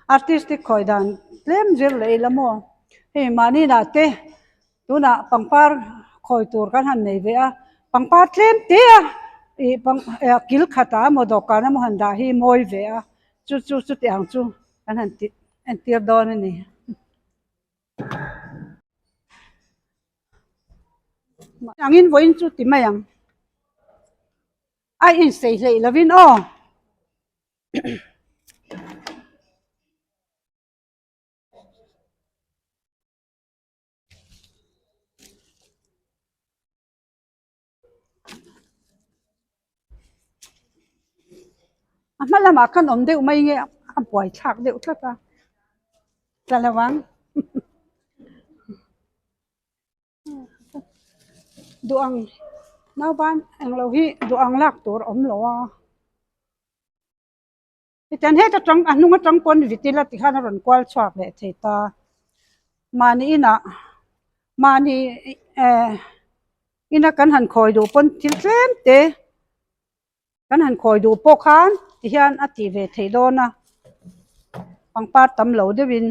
Artistic khawi dan tlem zir leh ila maw? Hei mahni inah te tunah pangpar khawi tur kan han nei ve a, pangpar tlem te a ih pang kil khatah emaw dawhkan emaw han dah hi mawi ve a, chu chu chuti ang chu kan han tih entir dawn a ni. Angin vawiin chu ti mai ang. A insei hleih lovin aw. A hma lamah khan awm deuh mai nge a buai thlak deuh tlat a tla lo ang duh ang nauban englo hi duh ang lak tur a awm lo a. Tichuan heta tang a hnung atang pawn vit ila tikhan a rawn kual chhuak leh thei ta. Mahni inah mahni eh ina kan han khawi duh pawn thil tlem te kan han khawi duh pawh khan tihian a tih ve theih dawn a pangpar tam lo deuhin.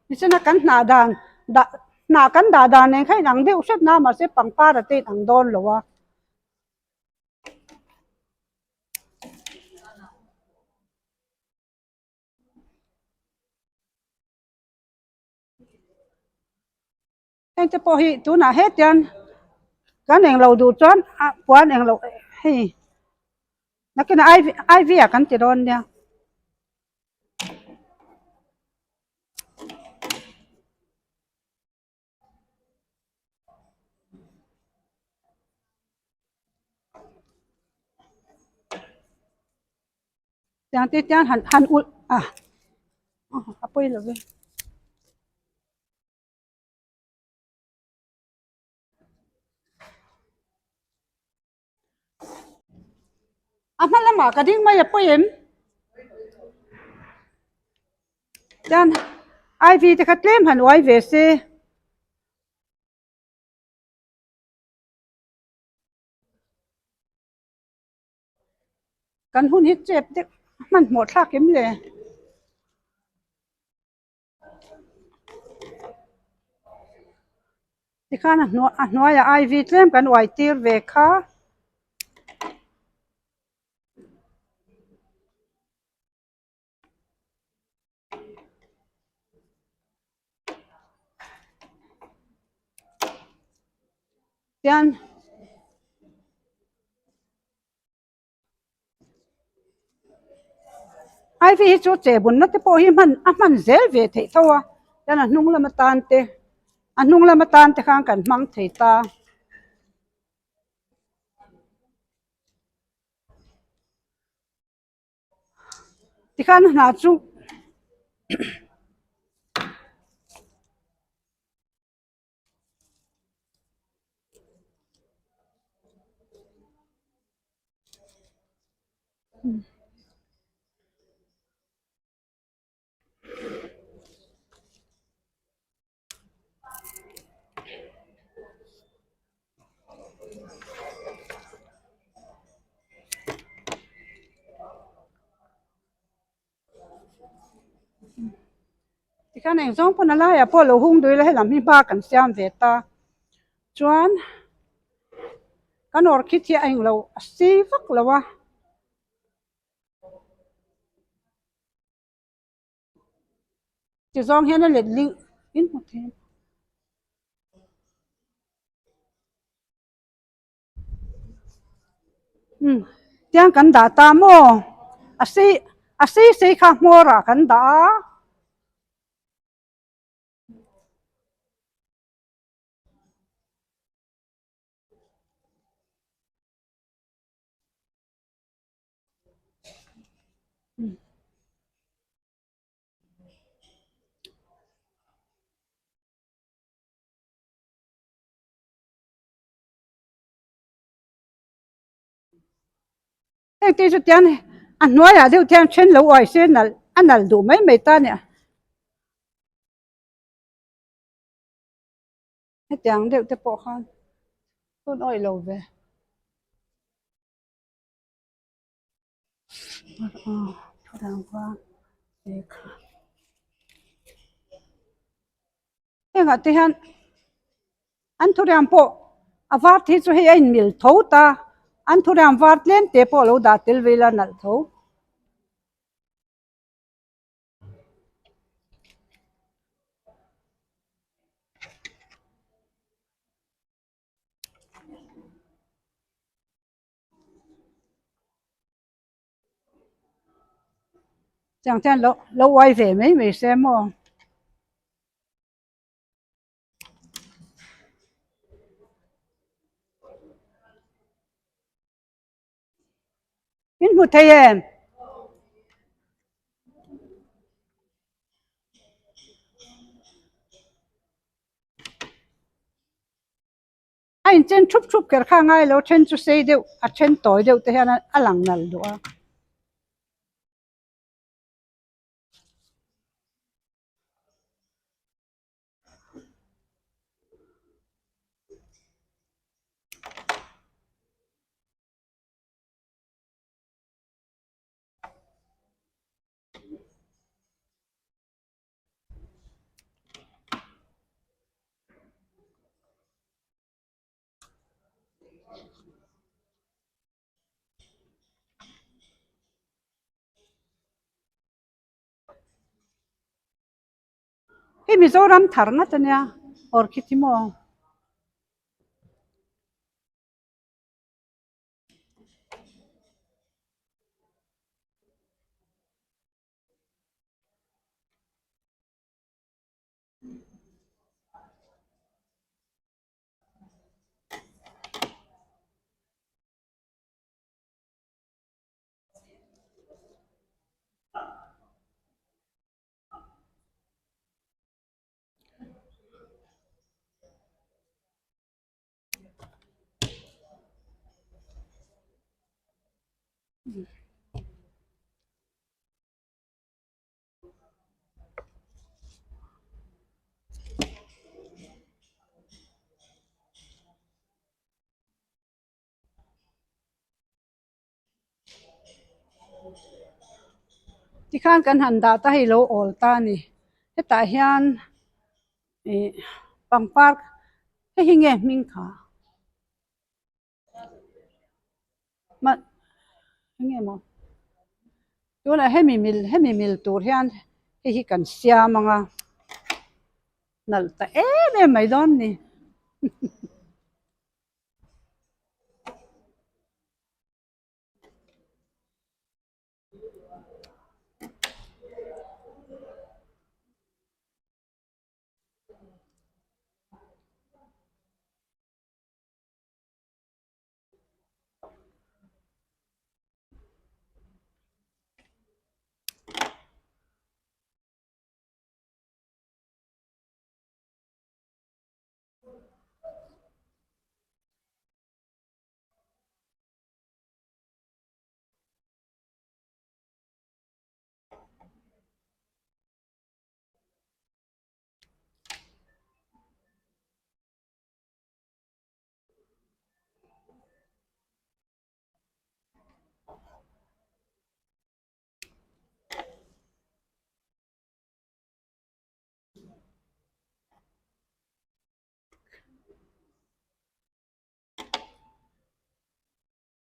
Tichuan a kan hnah dan dah hnah kan dah dan nen kha inang deuh hret na mahse pangpar a te inang dawn lo a. Heng te pawh hi tunah hetian kan englo duh chuan a puan englo hei nakinah IV IV ah kan ti dawn nia. Tiang te tiang han han ulh a a pawi lo ve. A hma lamah ka ding mai a pawi em? Chuan IV te kha tlem han uai ve se. Kan hun hi chep deuh hmanhmawh thlak em le? Tikhan a hnuai a hnuaiah IV tlem kan uai tir ve kha. Tian. Ivy hi chu che bunna te pawh hi hman a hman zel ve theih tho a chuan a hnung lam atan te a hnung lam atan te khan kan hmang thei ta. Tikhan hna chu Tikhian eng zawng pawn a laiah pawh lo hung duh ila helam hi hma kan siam ve ta chuan kan orchid hi a englo a sei vak lo a. Ti zawng hian a let ling in hmu thei a. Umm tiang kan dah ta maw a sei a sei sei kha hmawr ah kan dah a. Heng te chu tiang a hnuaiah deuh hian then lo uai se nalh a nalh duh mai mai ta nia. Hetiang deuh te pawh khan hun awih lo ve. Hengah te hian an thuriam pawh a var te hi chu hei a inmil tho ta an thuriam var tlem te pawh a lo dah tel ve ila nalh tho. Tiang te hian lo lo uai ve mai mai se maw. In hmu thei em? A inchen thup thup kher kha ngai lo then chu sei deuh a then tawi deuh te hian a lang nalh duh a. Hei Mizoram thar ngat ania orchid hi maw. Tikhan kan han dah ta hei lo awl ta a ni hetah hian ih pangpar hei hi nge hming kha hman eng nge maw tunah hemi mil hemi mil tur hian hei hi kan siam ang a nalh ta em em mai dawn a ni.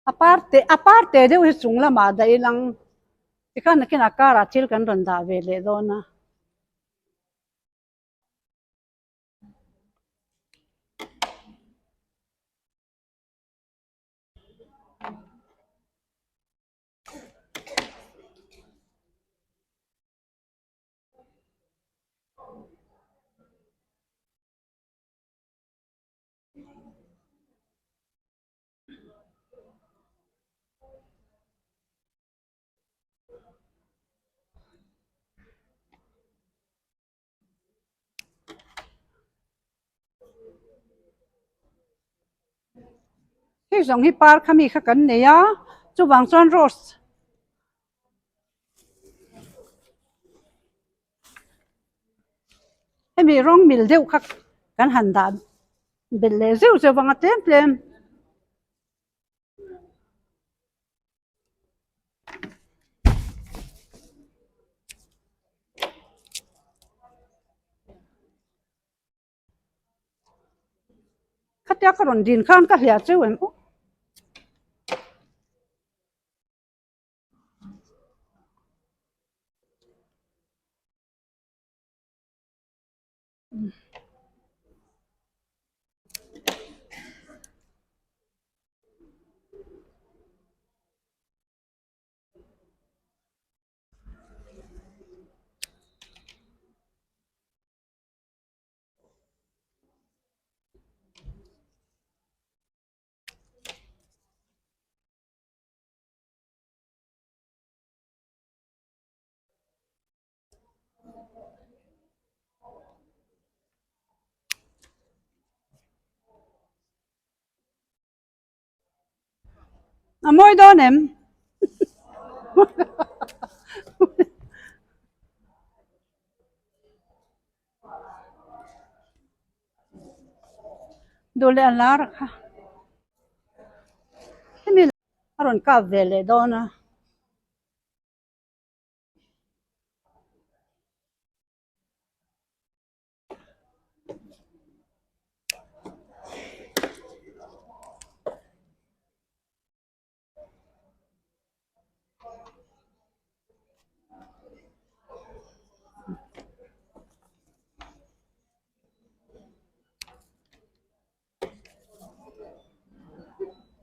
A parte a parte deuh hi chung lamah dah ilang tikhan nakinah car ah thil kan rawn dah ve leh dawn a. Hei zawng hi par kha mi kha kan nei a chuvang chuan rose hemi rawng mil deuh kha kan han dah. Belh leh zeuh zeuh vang a tlem tlem. Khatia ka rawn din khan ka hliah cheu em aw. A mawi dawn em? Duh leh a lar a kha. Hemi a rawn kap ve leh dawn a.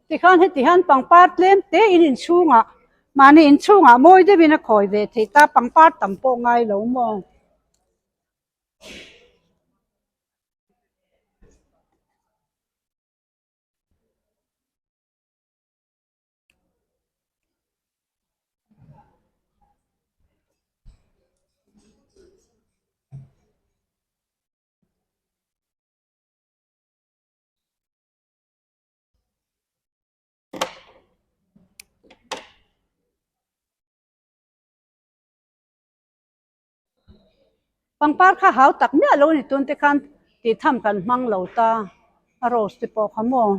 Tikhan heti hian pangpar tlem te in inchhungah mahni inchhungah mawi deuhin a khawi ve thei ta pangpar tam pawh ngai lo maw. Pangpar kha hau tak miah lo a ni tun te khan tih tham kan hmang lo ta a rose te pawh kha maw.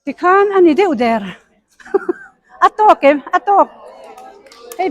Tikhan a ni deuh der a tawk em a tawk hei.